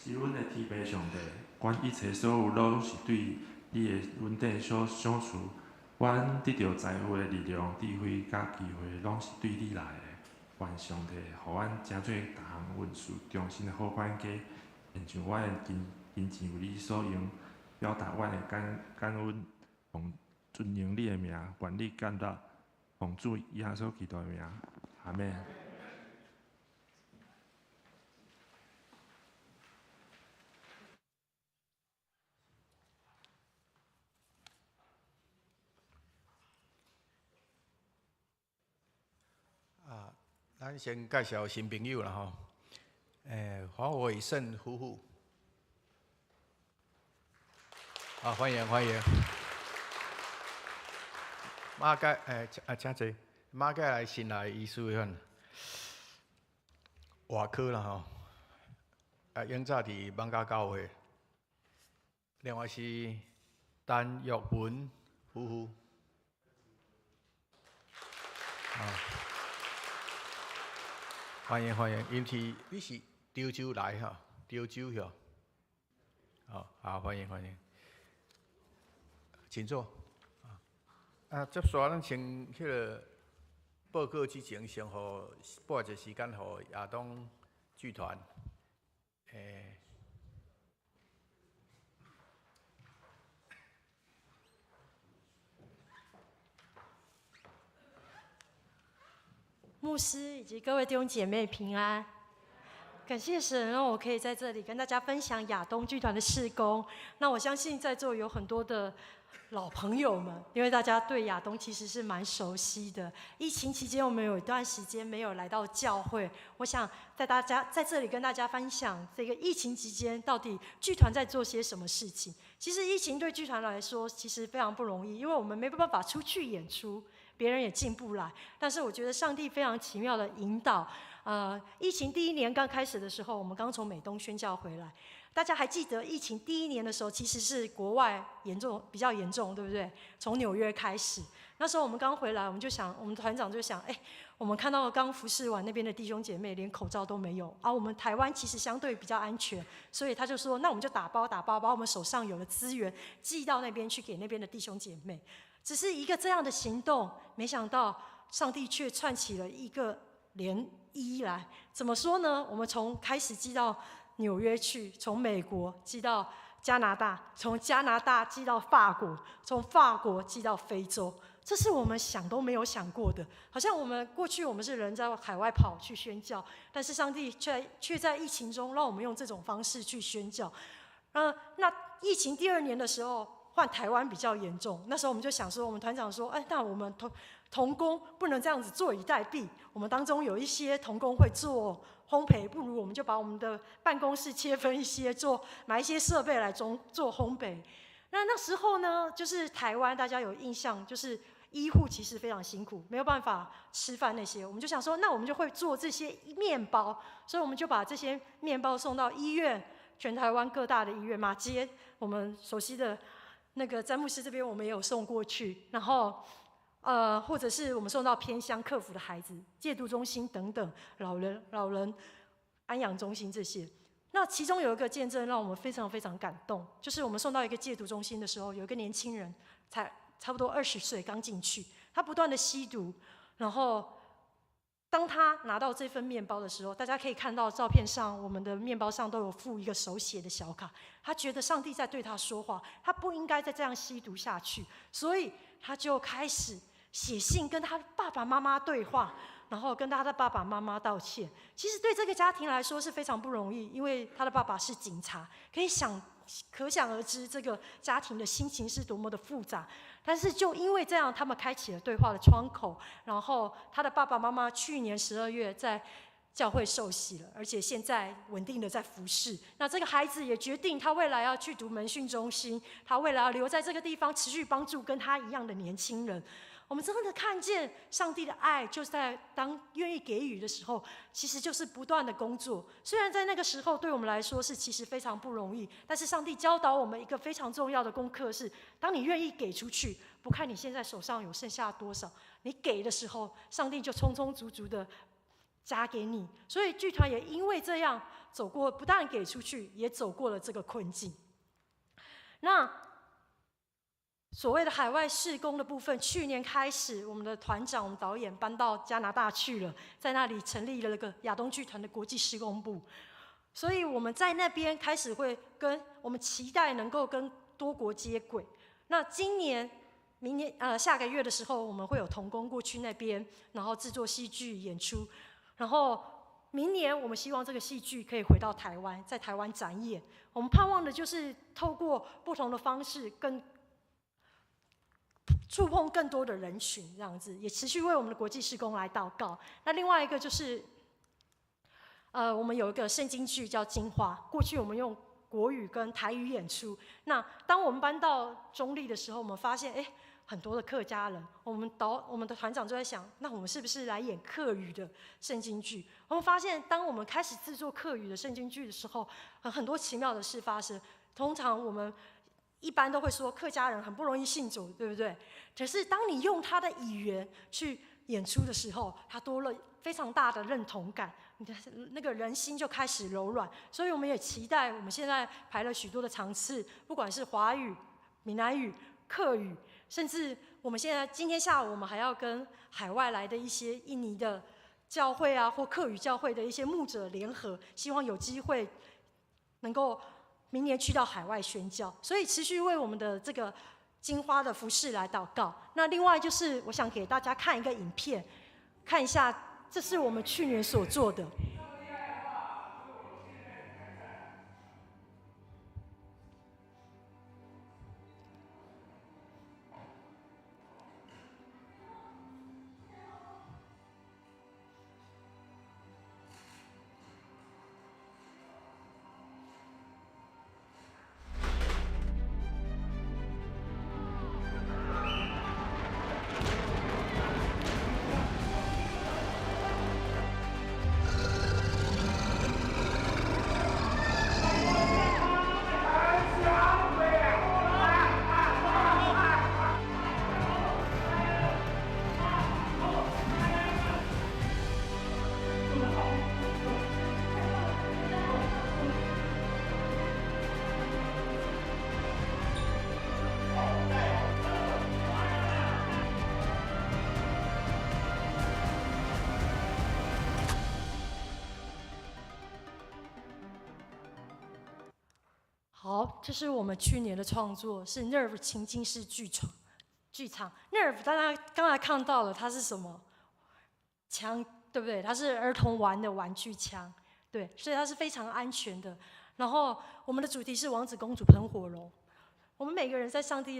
主阮的天父上帝，阮一切所有攏是對你的恩典所賞賜。阮得著財富的力量、智慧佮機會，攏是對你來的。願上帝予阮成做逐項萬事忠心的好管家，親像阮的金錢為你所用，表達阮的感恩，奉尊榮你的名，願你感謝，奉主耶穌基督的名，阿們。啊，咱先介紹新朋友啦吼，黃偉勝夫婦，啊，歡迎歡迎。馬蓋，啊，請坐。馬蓋來新來醫師款，外科啦吼，啊，永早佇艋舺教會。另外是陳玉文夫婦，啊，歡迎歡迎，因是你是潮州來吼，潮州吼，好，好，歡迎歡迎，請坐。啊，接續咱先彼个報告之前，先予撥一個時間予亞東劇團，牧師以及各位弟兄姐妹平安，感謝神讓我可以在這裡跟大家分享亞東劇團的事工。那我相信在座有很多的老朋友們，因為大家對亞東其實是蠻熟悉的。疫情期間，我們有一段時間沒有來到教會，我想在大家在這裡跟大家分享這個疫情期間到底劇團在做些什麼事情。其實疫情對劇團來說其實非常不容易，因為我們沒辦法出去演出，別人也進不來。但是我覺得上帝非常奇妙的引導。疫情第一年剛開始的時候，我們剛從美東宣教回來。大家還記得疫情第一年的時候，其實是國外嚴重，比較嚴重，對不對？從紐約開始，那時候我們剛回來，我們就想，我們團長就想，哎，我們看到剛服侍完那邊的弟兄姐妹連口罩都沒有，啊，我們台灣其實相對比較安全，所以他就說，那我們就打包打包，把我們手上有的資源寄到那邊去給那邊的弟兄姐妹。只是一個這樣的行動，沒想到上帝卻串起了一個涟漪來。怎麼說呢？我們從開始寄到紐約去，從美國寄到加拿大，從加拿大寄到法國，從法國寄到非洲，這是我們想都沒有想過的。好像我們過去我們是人在海外跑去宣教，但是上帝卻在疫情中讓我們用這種方式去宣教。那疫情第二年的時候，換台灣比較嚴重，那時候我們就想說，我們團長說，哎，那我們同工不能這樣子坐以待斃，我們當中有一些同工會做烘焙，不如我們就把我們的辦公室切分一些，做買一些設備來做烘焙。那時候呢，就是台灣大家有印象，就是醫護其實非常辛苦，沒有辦法吃飯那些，我們就想說，那我們就會做這些麵包，所以我們就把這些麵包送到醫院，全台灣各大的醫院，馬偕我們熟悉的那個詹牧師這邊，我們也有送過去，然後，或者是我們送到偏鄉客服的孩子、戒毒中心等等，老人安養中心這些。那其中有一個見證讓我們非常非常感動，就是我們送到一個戒毒中心的時候，有一個年輕人，才差不多20歲剛進去，他不斷的吸毒，然後當他拿到這份麵包的時候，大家可以看到照片上，我們的麵包上都有附一個手寫的小卡，他覺得上帝在對他說話，他不應該再這樣吸毒下去，所以他就開始寫信跟他爸爸媽媽對話，然後跟他的爸爸媽媽道歉。其實對這個家庭來說是非常不容易，因為他的爸爸是警察，可想而知這個家庭的心情是多麼的複雜。但是就因為這樣，他們開啟了對話的窗口，然後他的爸爸媽媽去年12月在教會受洗了，而且現在穩定的在服侍。那這個孩子也決定，他未來要去讀門訓中心，他未來要留在這個地方，持續幫助跟他一樣的年輕人。我們真的看見上帝的愛，就是在當願意給予的時候，其實就是不斷的工作。雖然在那個時候對我們來說是其實非常不容易，但是上帝教導我們一個非常重要的功課是：當你願意給出去，不看你現在手上有剩下多少，你給的時候，上帝就充充足足的加給你。所以劇團也因為這樣走過，不但給出去，也走過了這個困境。那所謂的海外事工的部分，去年開始，我們的團長、我們導演搬到加拿大去了，在那裡成立了那個亞東劇團的國際事工部。所以我們在那邊開始會跟我們期待能夠跟多國接軌。那今年、明年下個月的時候，我們會有同工過去那邊，然後製作戲劇演出。然後明年我們希望這個戲劇可以回到台灣，在台灣展演。我們盼望的就是透過不同的方式跟觸碰更多的人群，這樣子也持續為我們的國際事工來禱告。那另外一個就是，我們有一個聖經劇叫《金花》，過去我們用國語跟台語演出。那當我們搬到中壢的時候，我們發現，哎，很多的客家人，我們的團長就在想，那我們是不是來演客語的聖經劇？我們發現，當我們開始製作客語的聖經劇的時候，很多奇妙的事發生。通常我們一般都會說客家人很不容易信主，對不對？可是當你用他的語言去演出的時候，他多了非常大的認同感，你的那個人心就開始柔軟。所以我們也期待，我們現在排了許多的場次，不管是華語、閩南語、客語，甚至我們現在今天下午我們還要跟海外來的一些印尼的教會啊，或客語教會的一些牧者聯合，希望有機會能夠明年去到海外宣教，所以持續為我們的這個金花的服事來禱告。那另外就是，我想給大家看一個影片，看一下，這是我們去年所做的。這是我們去年的創作，是 Nerf 情境式劇場。劇場 Nerf，大家剛才看到了，它是什麼？槍，對不對？它是兒童玩的玩具槍，對，所以它是非常安全的。然後我們的主題是王子公主噴火龍。我們每個人在上帝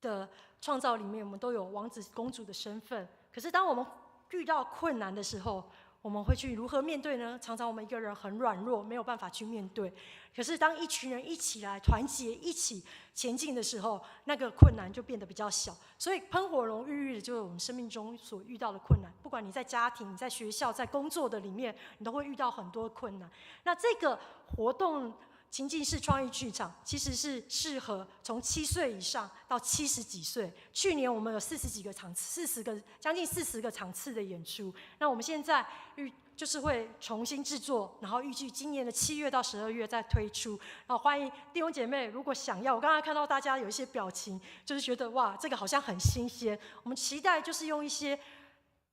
的創造裡面，我們都有王子公主的身份。可是當我們遇到困難的時候，我們會去如何面對呢？常常我們一個人很軟弱，沒有辦法去面對。可是當一群人一起來團結、一起前進的時候，那個困難就變得比較小。所以噴火龍寓意的就是我們生命中所遇到的困難。不管你在家庭、你在學校、在工作的裡面，你都會遇到很多困難。那這個活動情境式創意劇場，其實是適合從7歲以上到70幾歲。去年我們有40幾個場次，40個將近40個場次的演出。那我們現在就是會重新製作，然後預計今年的7月到12月再推出。然後歡迎弟兄姐妹，如果想要，我剛才看到大家有一些表情，就是覺得哇，這個好像很新鮮。我們期待就是用一些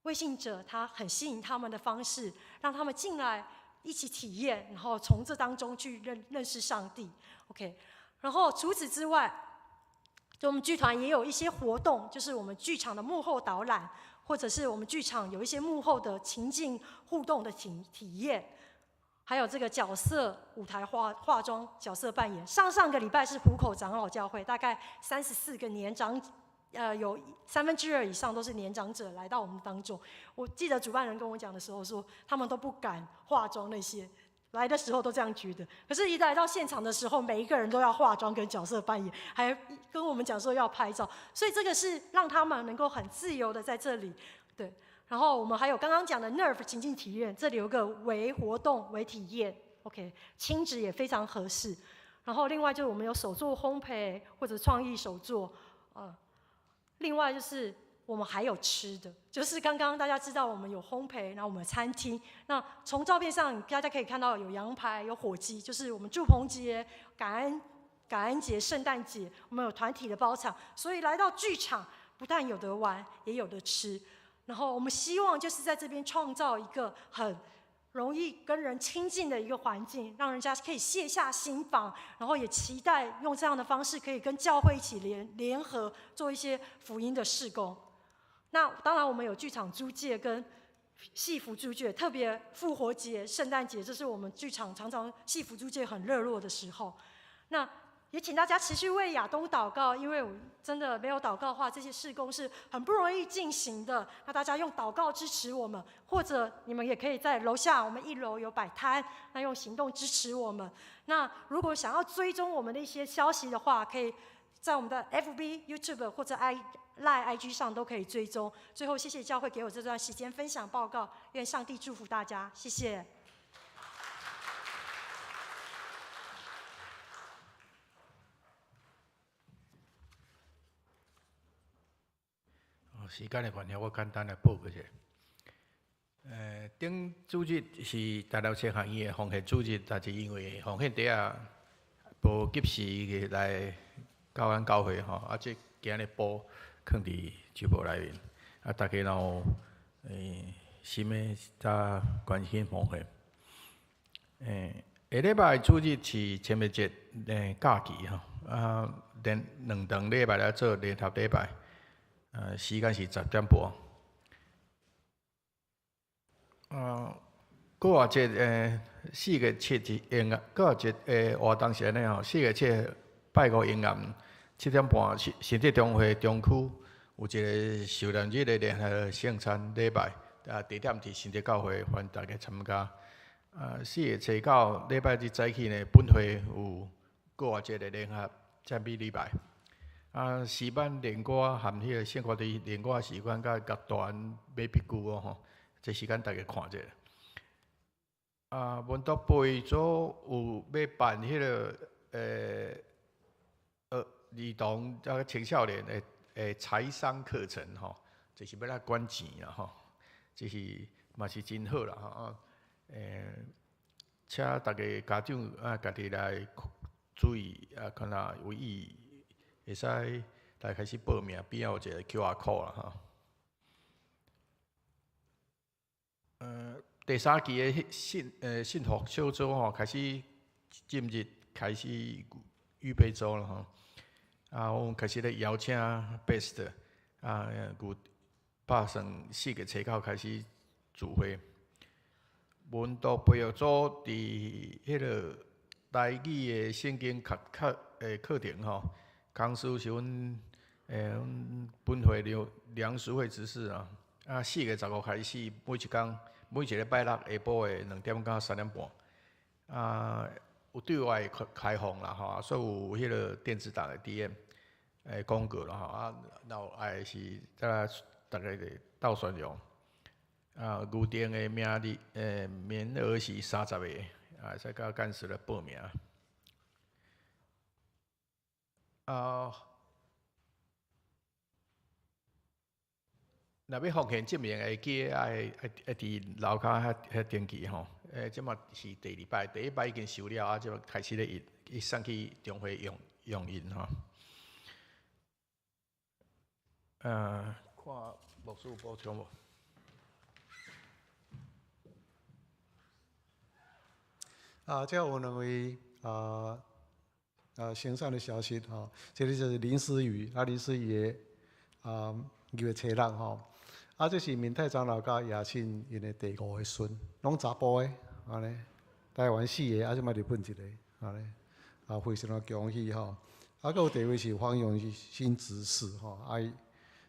未信者他很吸引他們的方式，讓他們進來一起體驗，然後從這當中去認識上帝。OK，然後除此之外，就我們劇團也有一些活動，就是我們劇場的幕後導覽，或者是我們劇場有一些幕後的情境互動的體驗，還有這個角色舞台化妝角色扮演。上上個禮拜是湖口長老教會，大概34個年長，有2/3以上都是年長者來到我們當中。我記得主辦人跟我講的時候說，他們都不敢化妝那些，來的時候都這樣覺得。可是，一來到現場的時候，每一個人都要化妝跟角色扮演，還跟我們講說要拍照。所以這個是讓他們能夠很自由的在這裡，對。然後我們還有剛剛講的 Nerf 情境體驗，這裡有個微活動、微體驗，OK，親子也非常合適。然後另外就是我們有手作烘焙或者創意手作，另外就是我們還有吃的，就是剛剛大家知道我們有烘焙，然後我們餐廳。那從照片上大家可以看到有羊排、有火雞，就是我們住棚節、感恩節、聖誕節，我們有團體的包場，所以來到劇場不但有得玩，也有得吃。然後我們希望就是在這邊創造一個很容易跟人親近的一個環境，讓人家可以卸下心防，然後也期待用這樣的方式可以跟教會一起聯合做一些福音的事工。那當然，我們有劇場租借跟戲服租借，特別復活節、聖誕節，這是我們劇場常常戲服租借很熱絡的時候。那也請大家持續為亞東禱告，因為我真的沒有禱告的話，這些事工是很不容易進行的。那大家用禱告支持我們，或者你們也可以在樓下，我們一樓有擺攤，那用行動支持我們。那如果想要追蹤我們的一些消息的話，可以在我們的 FB、YouTube 或者 Line、IG 上都可以追蹤。最後，謝謝教會給我這段時間分享報告，願上帝祝福大家，謝謝。時間的關係，我簡單來報告一下。頂主日是大寮神學院的奉獻主日，但是因為奉獻袋仔無及時來到咱教會吼，這今日簿囥佇酒鋪內面，大家若有心的才關心奉獻。下禮拜主日是清明節假期吼，連兩堂禮拜來做聯合禮拜。時間是10點半。復活節4月7日迎啊，復活節的活動是按呢吼，4月7拜五迎暗7點半，新竹中會中區有一個受難日的聯合聖餐禮拜，地點佇新竹教會，歡迎大家參加。4月初九禮拜日早起呢，本會有復活節的聯合讚美禮拜。詩班練歌含彼個聖歌隊練歌時間，佮樂團買筆具哦吼，這時間大家看者。文道培組有欲辦彼個兒童青少年的財商課程吼，就是欲來管錢啦吼，這是嘛是真好啦吼。請逐个家長家己來注意看若有意會使來開始報名，邊仔有一個 QR code 啦吼。第三期的信福小組吼，開始進入開始預備週了吼。啊，阮開始咧邀請 Best 啊，有打算4月初九開始聚會。門徒培育組佇彼个台語的聖經課課的課程吼，講師是阮阮本會梁梁淑慧執事啊。啊，4月15開始，每一工每一個拜六下晡的2點到3點半。啊，有對外開開放啦吼，所以有彼个電子檔的 DM 的廣告啦吼。啊，若有愛是再來逐家鬥宣揚。啊，預訂的名字名額是30個，啊，會使佮幹事來報名。啊，若欲奉獻證明，會記得愛愛愛佇樓跤遐遐登記吼。這馬是第二擺，第一擺已經收了，啊，這馬開始咧印，伊送去中會用用印吼。看牧師有補充無？啊，這有兩位啊行善的消息吼，這个就是林思雨，啊林思雨的啊2月初六吼，啊這是明泰長老佮雅慶𪜶的第五个孫，攏查埔的，按呢，台灣四个，啊這擺日本一个，按呢，啊非常的恭喜吼，啊閣有第二位是黃永新執事吼，啊伊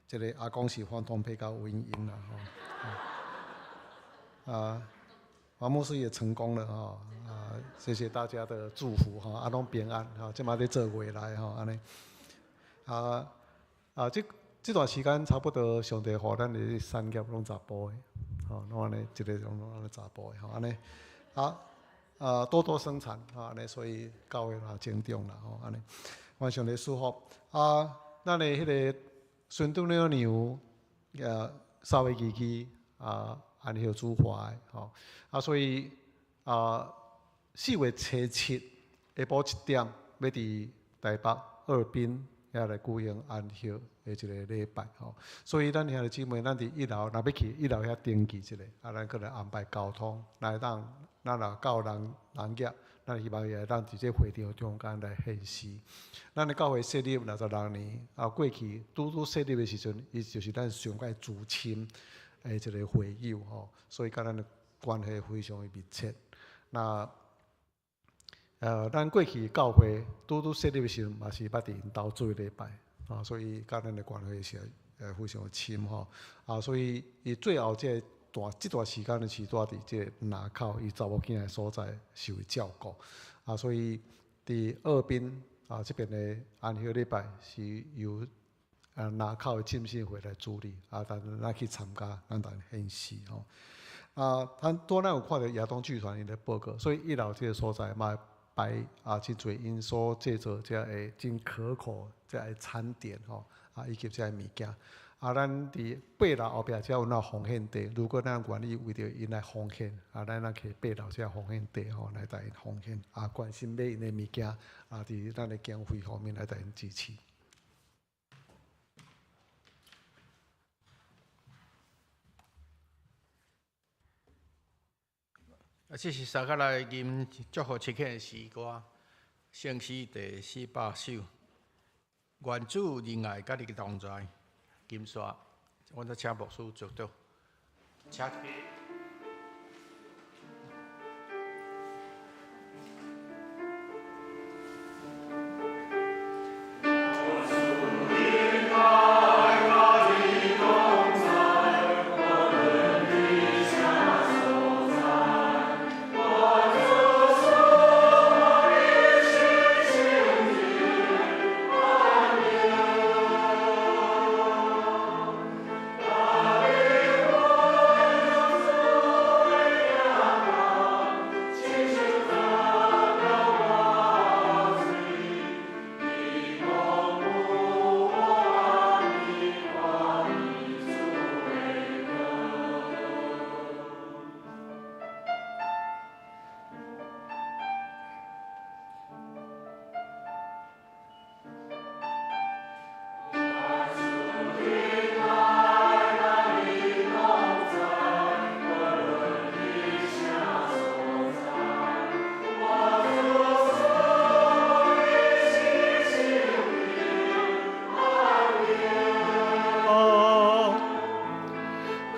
這个阿公是黃同培佮文英啦吼，啊。黃牧師也成功了吼，啊，謝謝大家的祝福吼，啊，攏平安吼，這馬咧做月來吼，按呢，啊啊，這這段時間差不多上帝予咱的產業攏查埔的，吼，攏按呢，一个攏按呢查埔的吼，按呢，啊啊多多生產，按呢，所以教會嘛成長啦吼，按呢，願上帝祝福啊，咱的彼个孫長老娘，3月22啊。安息主華的吼，啊，所以啊，4月初7下晡7點，欲佇台北二濱遐來舉行安息的一个禮拜吼。所以咱兄弟姊妹，咱佇一樓，若欲去一樓遐登記一下，啊，咱閣來安排交通，來當咱若到人人業，咱希望伊會當佇這會場中間來獻詩。咱的教會設立66年，啊，過去拄拄設立的時陣，伊就是咱上蓋資深的一个會友吼，所以佮咱的關係非常的密切。那咱過去教會拄拄設立的時陣，嘛是捌佇𪜶兜做禮拜，啊，所以佮咱的關係是非常的深吼。啊，所以伊最後這個段這段時間是蹛佇這个林口伊查某囝的所在受伊照顧。啊，所以佇二濱啊這邊的安息禮拜是由林口的浸信會來主理，啊，但咱去參加，咱當獻詩吼。啊，咱拄咱有看著亞東劇團𪜶的報告，所以一樓這个所在嘛擺啊真濟𪜶所製作這个真可口這个餐點吼，啊以及這个物件。啊，咱佇八樓後壁遮有那奉獻地，如果咱願意為著𪜶來奉獻，啊，咱咱去八樓遮奉獻地吼來共𪜶奉獻，啊，關心買𪜶的物件，啊，佇咱的經費方面來共𪜶支持。啊，這是撒迦來吟祝福七慶的詩歌，聖詩第400首。願主仁愛佮你同在，金沙，阮再請牧師祝禱，請。大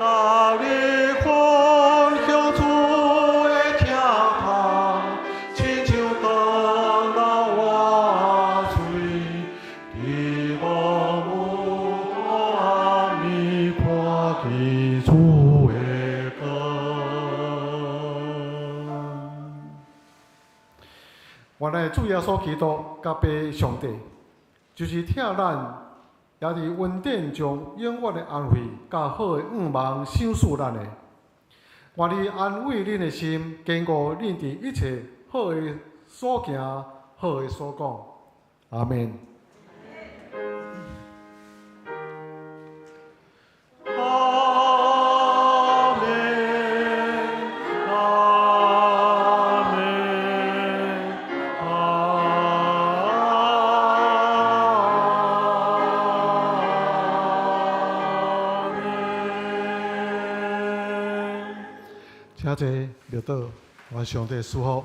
逐日分享主的疼痛，親像長老活水，伫無霧暗暝看見主的光。原來主耶穌基督佮父上帝，就是疼咱，也佇恩典中永遠的安慰，佮好的願望賞賜咱的。願伊安慰恁的心，堅固恁佇一切好的所行，好的所講。阿們。阿們，阿們，阿們。請坐，默禱，願上帝賜福。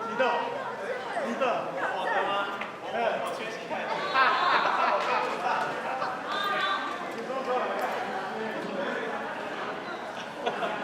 你的，你的。